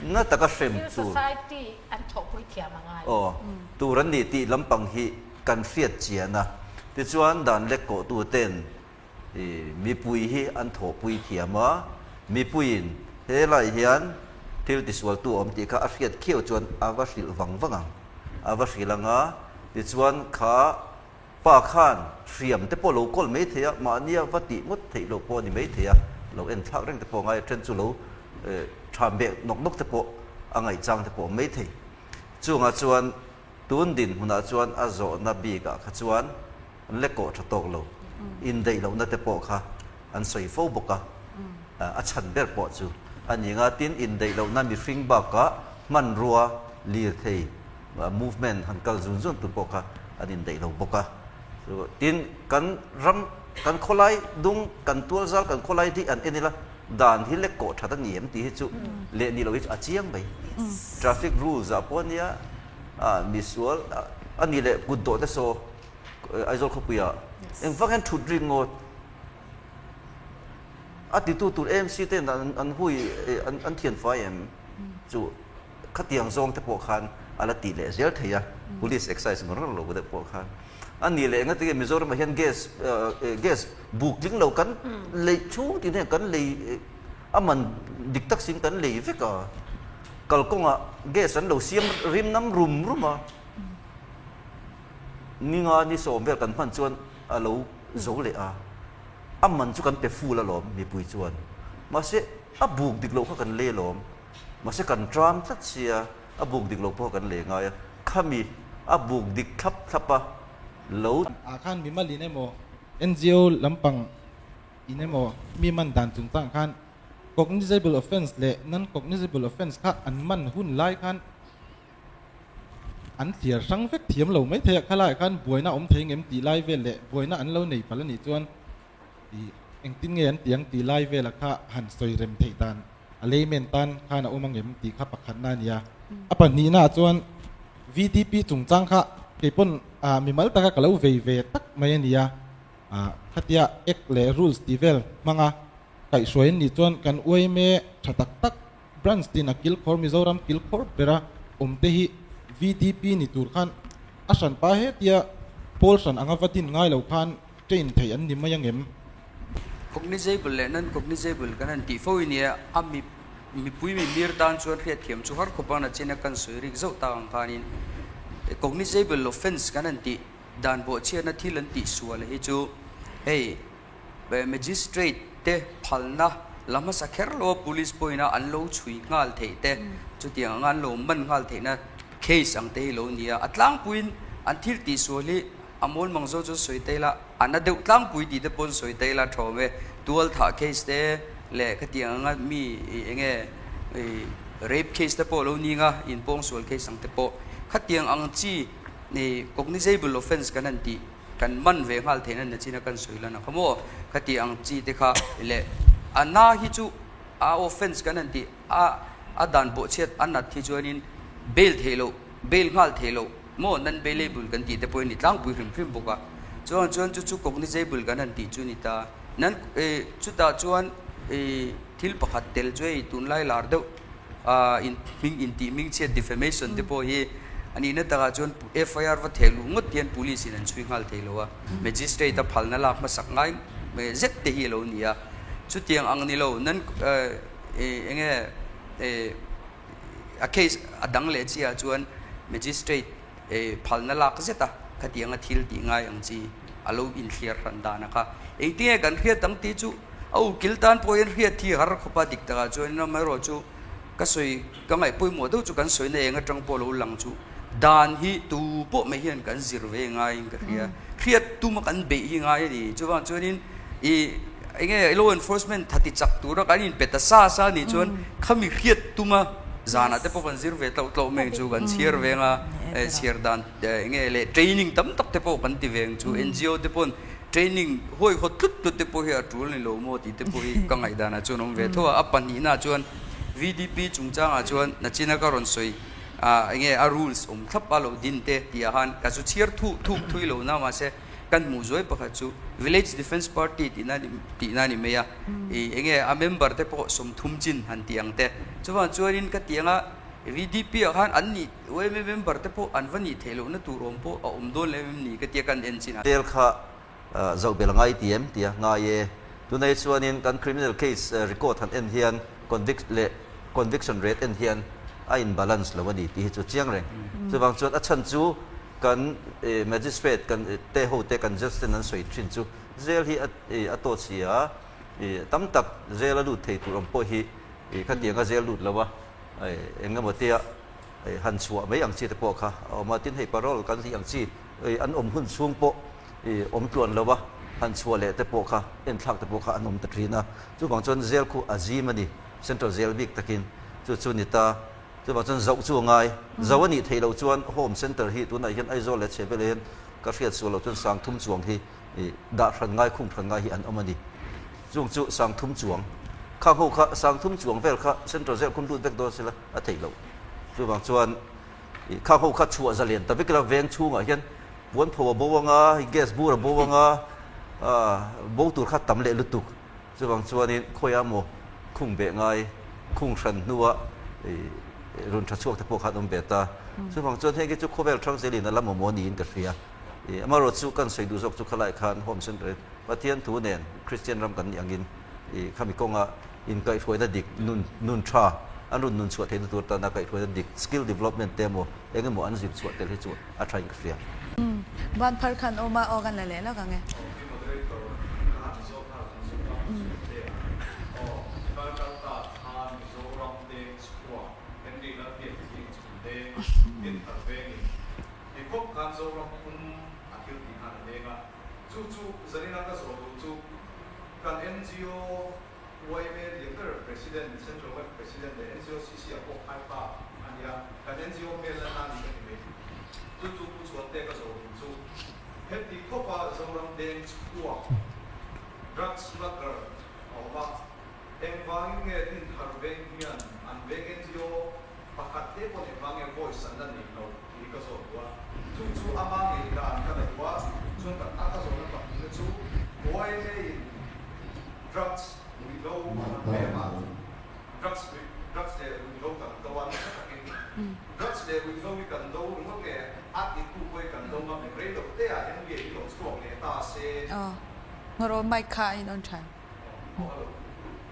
na taka hrem Civil tur society an thawhpui thiam a ngai. Aw, tur an ni tih lampang hi kan hriat chian a. Tichuan dan lek kawhtuten I mipui hi an thawhpui thiam a, mipuiin he lai hian thil tisualtu a awm tih kha a hriat khiau chuan a va hrilh vang vang ang, a va hrilh ang a, tichuan kha pa khan hriam te pawh lo kawl mai thei a, mahnia va tih ngawt theih loh pawh a ni mai thei a, lo en thlak reng te pawh a ngai a, then chu lo tha beh nawk nawk te pawh a ngaihchang te pawh a awm mai thei. Chungah chuan tun dinhmunah chuan a zawhna bikah kha chuan An le kawh tha tawk lo, indaih lohna te pawh kha an sawi fo bawk a, a chhan ber pawh chu a ni nga. Tin, indaih lohna mihring bakah hmanrua lirthei movement han kal zun zun tur pawh kha an indaih lo bawk a. Tin, kan ram, kan khawlai dung, kan tualzal, kan khawlai hi an en ila, dan hi lek kawh that a ni em tih hi chu leh ni lo hi chu a chiang mai. Traffic rules ah pawh nia misual a ni leh kut dawh te saw Aizawl khawpuiah engvang hian thut rik ngawt a titu tur AMC te an hui an thian fai em chu khatiang zawng te pawh khan a la tih leh zel thei a, Police excise ngawr ngawr lo deuh pawh khan a ni leh engati nge Mizoramah hian gas gas buk tling lo kan lei chhung tin hian kan lei a man dik tak sin kan lei vek a, kalkawngah gas an lo siam rim nam rum rum a. Ninga ni sawm vel kan hman chuan a lo zo leh a, a man chu kan pe full alawm mipui chuan. Mahse a buk dik loh kha kan lei alawm, mahse kan tram tlat sia a buk dik loh pawh kan lei ngai a, khami a buk dik thlap thlap a lo. Ah khan mimal in emaw NGO lampang in emaw mi man dan chungchang khan cognizable offence leh non-cognizable offence kha an man hun lai khan An thliar hrang vek thiam lo mai thei a, khalaiah khan buaina a awm thei ngem tih lai vel leh buaina an lo nei palh a nih chuan ih engtin nge an ti ang tih lai vela kha han sawi rem theih dan A layman tan khan a awm angem tih kha pakhatna a nia. A pahnihna ah chuan VDP chungchang kha keipawn mimal taka ka lo vei ve tak mai a nia. Khatia Act leh Rules tih vel hmanga kaihhruai an nih chuan kan yma tha tak tak Branch tin a kilkhawr Mizoram kilkhawr bera awm te hi VDP ni tur khan a hran pa hetia pawl hran anga va din ngai lo khan train theih an ni mai angem? Cognizable leh non-cognizable kan han tih fo i nia, a mi mipui mimir tan chuan hriatthiam chu har khawp a na chin a kan sawi rik zauh tak ang khanin cognizable offence kan han tih dan bawhchhiatna thil an tih sual hi chu hei Magistrate te phalna la hmasa kher lo a police pawhin a an lo chhui nghal theih te chutiang anga an lo man nghal theihna case ang te hi lo ni a, a tlangpuiin an thil tihsual hi a mawl mang zo chu sawi ta ila a na deuh tlangpui tih te pawn sawi ta ila tha awm e, tualthah case te leh khatiang anga mi eng nge rape case te pawh lo ni anga inpawngsual case ang te pawh khatiang ang chi cognizable offence kan han tih. Kan man ve nghal theihna nachina kan sawi lan ang kha maw? Khati ang chi te kha leh a na hi chu a offence kan han tih a a dan pawh chhiat a nat hi chuanin bail theih loh bail nghal theih loh maw non bailable kan tih te pawh hi ni tlangpui hrim hrim bawk a. Chuan chuan chu chu cognizable kan han tih chu ni ta. Nan chutah chuan thil pakhat tel chu hei tunlai lar deuh in hming intih hming chhiat defamation te pawh hi a nihna takah chuan FIR va theh luh ngawt hian police in an chhui nghal thei lo a, magistrate a phalna lak hmasak ngai zet te hi a lo ni a, chutiang ang ni lo nan eng nge a case a dang leh chiah chuan magistrate phalna lak zet a khatianga thil tih ngai ang chi a lo inthliar hran dan a kha engtinge kan hriat ang tih chu A ukil tan pawh hian hriat hi har khawp a, dik takah chuan amaherawh chu ka sawi ka ngaih pawimawh deuh chu kan sawina eng atang pawh lo lang chu dan hi tu pawh mai hian kan zir ve ngaiin ka hria. Hriat tuma kan beih hi ngai a ni. Chuvang chuanin i eng nge law enforcement tha ti chak tura kan inpe ta sa sa anih chuan khami hriat tuma zanah te pawh kan zir ve tlauh tlauh mai chu kan chhiar veng a, chhiar dan eng nge leh training tam tak te pawh kan ti veng chu NGO te pawn Training hawihhaw tlut tlut te pawh hi a tul ni lo maw tih te pawh hi ka ngaihdanah chuan awm ve tho a. A pahnihnaah chuan VDP chungchangah chuan nachina ka rawn sawi ah enge a rules awm thlap a lo din te tih ah khan ka zu chhiar thuh thuk thui lo na mahse kan hmuh zuai pakhat chu Village Defence Party tihna tihna a ni mai a. Ih enge a member te pawh 30 chin han tih ang te. Chuvang chuanin ka tih anga VDP ah khan an nih Yma member te pawh an va nih theih lohna tur awm pawh a awm dawn lem em ni ka tia kan en chin a. Tel kha zoh bel ngai ti em tia ngai e. Tunai chuanin kan criminal case record han en hian convict leh conviction rate en hian a in balance lo a ni tih hi chu chiang reng. Chuvang chuan a chhan chu kan magistrate kan te ho te kan judge ten an sawi thin chu jail hi a tawt si a, tam tak jail a lut thei tur awm pawh hi khatianga jail lut lo a eng emaw tia han chhuah mai ang chi te pawh kha a awm a, tin hei parole kan tih ang chi an awm hun chhung pawh awm tluan lo a, han chhuah leh te pawh kha enthlak te pawh kha an awm ta thin a, chuvang chuan jail khu a zim a ni, central jail bik takin chu chu ni ta, chuvang chuan zoh chu a ngai, zo a nih theih loh chuan home center hi tunah hian Aizawl leh Chhehvelah hian ka hriat sual loh chuan 3000 chuang hi dah hran ngai khung hran ngai hi an awm a ni. Chung chu 3000 chuang khang ho kha 3000 chuang vel kha central jail khun lut vek dawn sela a theih loh. Chuvang chuan khang ho kha chhuah zalian ta vek ila veng chhungah hian puan pho a bo anga, gas bur a bo anga, bo tur kha tam leh lutuk. Chuvang chuanin khawiah maw khung beh ngai khung hran hnua run tha chhuak te pawh kha an awm ve ta. Chuvang chuan heng hi chu khawvel hrang zelin a la mawmawh niin ka hria. Amaherawh chu kan sawi duh zawk chu khalai khan home center in Pathian thu nen Kristian ram kan nih angin khami kawnga inkaihhruaina dik nun nun tha an rawn nun chhuah theihna tur tana kaihhruaina dik skill development te emaw eng emaw an zir chhuah tel hi chu a tha in ka hria. Ban phar khan awm a aw kan la leh lawk ang e. Ti khawp khan Zoram pum a thil tih khan a leng a, chu chu Zarina ka zawh duh chu kan NGO yma lian ber President, Central yma President leh NGO CC ah pawh khai pa a nia, kan NGO hmel lanna a ni ka ti mai. Chu chu Pu Chhuante ka zawh duh chu heti khawpa Zoram deng chhuak drugs smuggler a awm a. Engvangin nge Dinthar veng hian an veng NGO pakhat te pawh engvang nge voice an la nei lo tih hi ka zawt duh a. Chu chu ama ngei dan ka la duh a, chuan kan a ka zawhna pahnihna chu yma in drugs ruihhlo an veng a, drugs drugs leh ruihhlo kan do a nasa takin drugs leh ruihhlo hi kan do ringawt nge a titu pawh hi kan do ngam em rei lo te ah hian nge hi lo chhuak leh ta se. Aw, ngawrawh mic kha a in on than.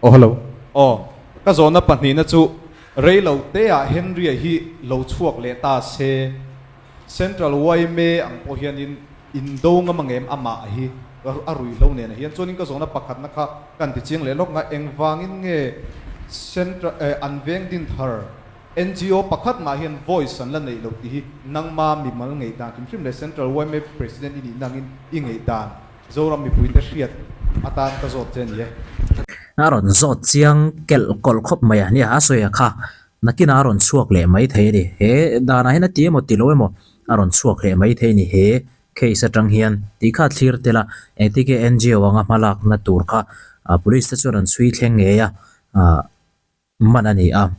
Aw hello. Aw, ka zawhna pahnihna chu rei lo te ah Henry-a hi lo chhuak leh ta se, Central yma ang pawh hianin in do ngam ang em amah hi a ruihhlo nena hian. Chuanin ka zawhna pakhatna kha kan ti chiang leh lawk nga, engvangin nge Central eh an veng din thar NGO pakhat mah hian voice an la neih loh tih hi nangma mimal ngaihdan hrim hrim leh Central yma President i nihna angin i ngaihdan Zoram mipuite hriat atan ka zawt che a ni e. A rawn zawt chiang kelh kawlh khawp mai a, nia a sawi a kha nakinah a rawn chhuak leh mai thei a ni. He danah hian a ti emaw ti lo emaw a rawn chhuak leh mai thei a ni he case atang hian tih kha thlir tel a, engtike NGO anga hmalakna tur kha police te chuan an chhui thleng ngei a, man a ni a.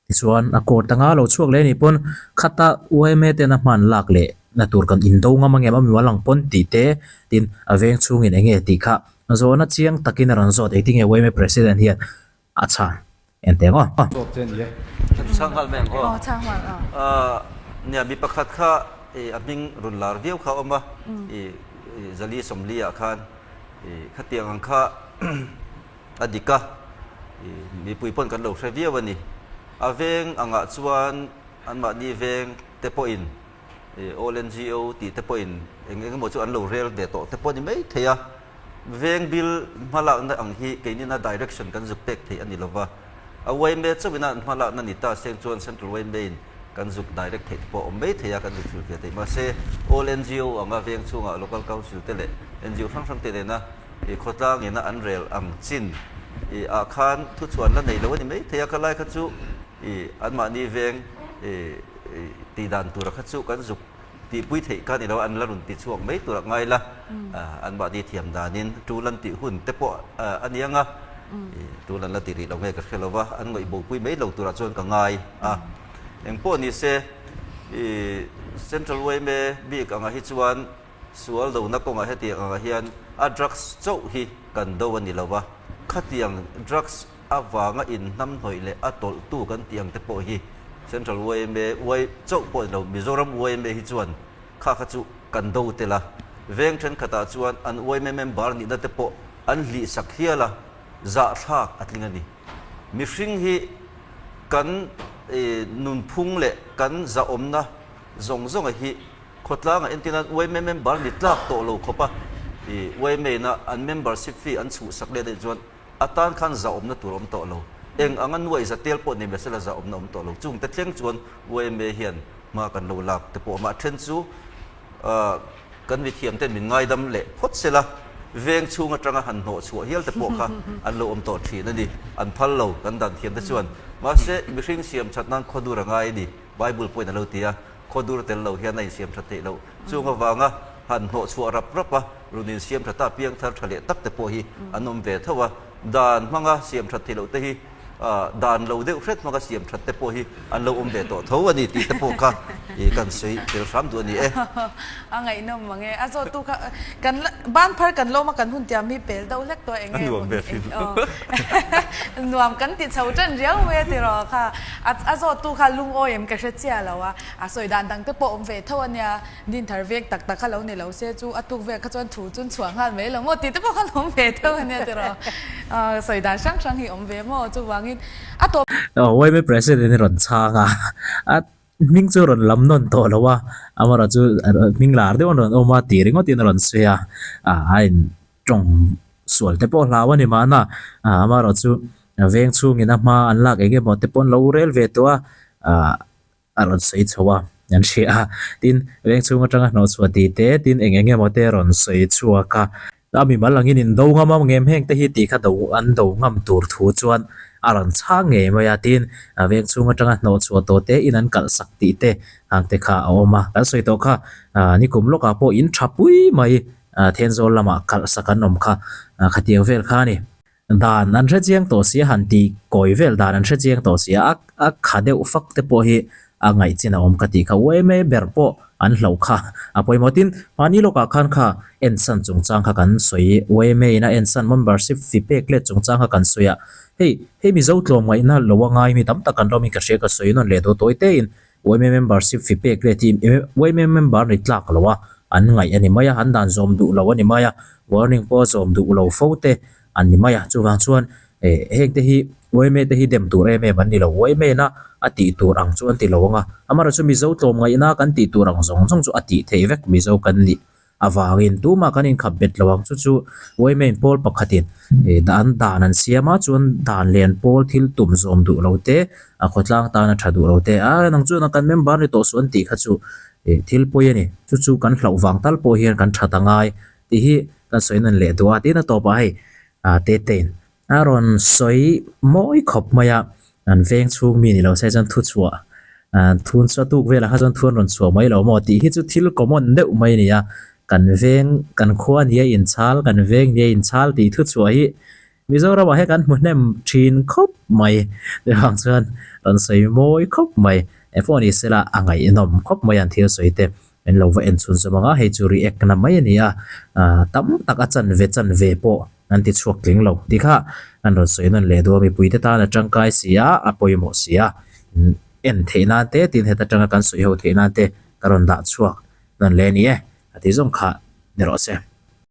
Tichuan, a court anga lo chhuak leh a nih pawn khata yma tena hman lak leh na tur kan indo ngam ang em a mimal ang pawn tih te tin a veng chhungin eng nge tih kha zawhna chiang takin a rawn zawt engtin nge yma president hian a chhan en teh ang aw. Zawt che a ni e. Kan chhang nghal mai ang aw. Aw chhang nghal aw. Nia mi pakhat kha a hming rawn lar viau kha a awm a, i Zali Sawmli ah khan khatiang ang kha A dik a, mipui pawn kan lo hre viau a ni. A veng angah chuan anmahni veng te pawhin All NGO tih te pawhin eng eng emaw chu an lo rel ve tawh te pawh a ni mai thei a. Veng bil hmalakna ang hi keinina direction kan zuk pek theih a ni lova. A yma chauhina an hmalakna ni ta seng chuan Central yma in kan zuk direct theih te pawh a awm mai thei a, kan zuk hrilh ve thei. Mahse All NGO anga veng chhungah Local Council te leh NGO hrang hrang te nena I khawtlang ina an rel ang chin i ah khan thuchhuan la nei lo a ni mai thei a, khalai kha chu i anmahni veng i tih dan tura kha chu kan zuk tihpui theih kha ni lo a, an la rawn ti chhuak mai tura ngai la, anmahni thiam danin tul an tih hun te pawh a ni ang a, i tul an la ti rih lo nge ka hre lo va, an ngawih bopui mai lo turah chuan ka ngai a. Engpawh ni se i Central yma bik angah hi chuan Sual dona kawngah hetiang angah hian a drugs chauh hi kan do a ni lo a, khatiang drugs avanga inhnamhnawih leh a tawlhtu kan tih ang te pawh hi Central yma y chauh pawh ni lo, Mizoram yma hi chuan kha kha chu kan do tel a, veng thenkhatah chuan an yma member nihna te pawh an hlihsak hial a, zahthlak a tling a ni. Mihring hi kan nunphung leh kan zahawmna zawng zawnga hi Khawtlangah entirnan yma member ni tlak tawh lo khawp a, i yma ina an membership fee an chhuhsak let anih chuan a tan khan zahawmna tur a awm tawh lo. Eng anga nuaih za tel pawh nei mahsela zahawmna a awm tawh lo. Chungte thleng chuan yma hian hma kan lo lak te pawh a awm a, a then chu kan mithiam ten min ngaidam leh phawt sela veng chhung atanga han hnawh chhuah hial te pawh kha an lo awm tawh thin a ni. An phal lo kan dan thiam te chuan. Mahse mihring siam that nan khawdur a ngai a ni, Bible pawhin a lo ti a. Khawdur tel lo hian a insiam tha theih loh. Chung avanga han hnawh chhuah rap rap a, run insiam tha ta piang thar tha leh tak te pawh hi an awm ve tho a. Dan hmanga siam that theih loh te hi dan lo deuh hret hmanga siam that te pawh hi an lo awm ve tawh tho a ni tih te pawh kha kan sawi tel hram duh a ni e. A ngaihnawm mang e. A zawttu kha kan ban phar kan lawm a kan hun tiam hi pel deuh hlek tawh eng nge A nuam ve hrim. Nuam kan ti chho tan riau mai a tiraw kha. A zawttu kha lungawi em ka hre chiah lo a, a sawi dan dang te pawh awm ve tho a nia, Dinthar vek tak tak kha lo ni lo se chu a tuk vel kha chuan thu chun chhuah nghal mai lo maw tih te pawh khan awm ve tho a nia tiraw, sawi dan hrang hrang hi awm ve maw chuvangin a tawp. Yma President hi rawn chhang a, a hming chu rawn lam nawn tawh lo a, amaherawh chu hming lar deuh an rawn awm a tih ringawtin a rawn sawi a, a in tawng sual te pawh hlau a ni mahna, amaherawh chu veng chhungin a hma an lak eng emaw te pawh an lo rel ve tawh a, ah a rawn sawi chho a an hria a, tin veng chhung atanga hnawh chhuah tih te tin eng eng emaw te a rawn sawi chhuak a, a mimal angin in do ngam a ngem heng te hi tih kha do an do ngam tur thu chuan a rawn chhang ngei mai a, tin veng chhung atanga hnawh chhuah tawh te in an kalh sak tih te hang te kha a awm a, kan sawi tawh kha nikum lawkah pawh in tha pui mai. Thenzawl lamah kalh sak an awm kha, khatiang vel kha a ni. Dan an hre chiang tawh sia han ti kawi vel dan an hre chiang tawh sia a a kha deuh fak te pawh hi a ngaih chin a awm ka tih kha yma ber pawh an hlauh kha a pawimawh. Tin, mahni lawkah khan kha ensan chungchang kha kan sawi yma in a ensan membership fee pek let chungchang kha kan sawi a, hei hei Mizo tlawmngaihna lo a ngai mi tam tak kan rawmin ka hria ka sawi nawn leh daw tawi tein yma membership fee pek let hi yma member ni tlak lo a an ngaih a ni mai a, an dan zawm duh lo a ni mai a, warning pawh a zawm duh lo fo te an ni mai a, chuvang chuan eh heng te hi yma te hi dem tur em em an ni lo, yma na a tih tur ang chu an ti lo ang a, amaherawhchu Mizo tlawmngaihna kan tih tur ang zawng zawng chu a tih theih vek Mizo kan nih avangin tumah kan inkhap bet lo ang chu chu yma in pawl pakhatin eh dan dan an siam a chuan dan len pawl thil tum zawm duh lo te a khawtlang tana tha duh lo te a nang chuan kan member ni tawh suh an tih kha chu eh thil pawi a ni chu chu kan hlauh vang tal pawh hian kan that angai tih hi kan sawi nawn leh duh a tin a tawpah hei ah Tetein a rawn sawi mawi khawp mai a an veng chhung mi ni lo se chuan thu chhuah ah thun chu a tuk velah kha chuan thu an rawn chhuah mai lo maw tih hi chu thil common deuh mai a ni a kan veng kan khua nia inchhal kan veng nia inchhal tih thu chhuah hi Mizoramah hian kan hmu hnem thin khawp mai chuvang chuan rawn sawi mawi khawp mai engpawh ni sela a ngaihnawm khawp mai an thil sawi te. Min lo va en chhun zawm ang a, hei chu react na mai a ni a, tam tak a chanve chanve pawh an ti chhuak tling lo tih kha an rawn sawi nawn leh duh a, mipuite tan a tangkai si a, a pawimawh si a, en theih nan te tin heta tanga kan sawi ho theih nan te ka rawn dah chhuak nawn leh a ni e, a ti zawng kha ni rawh se.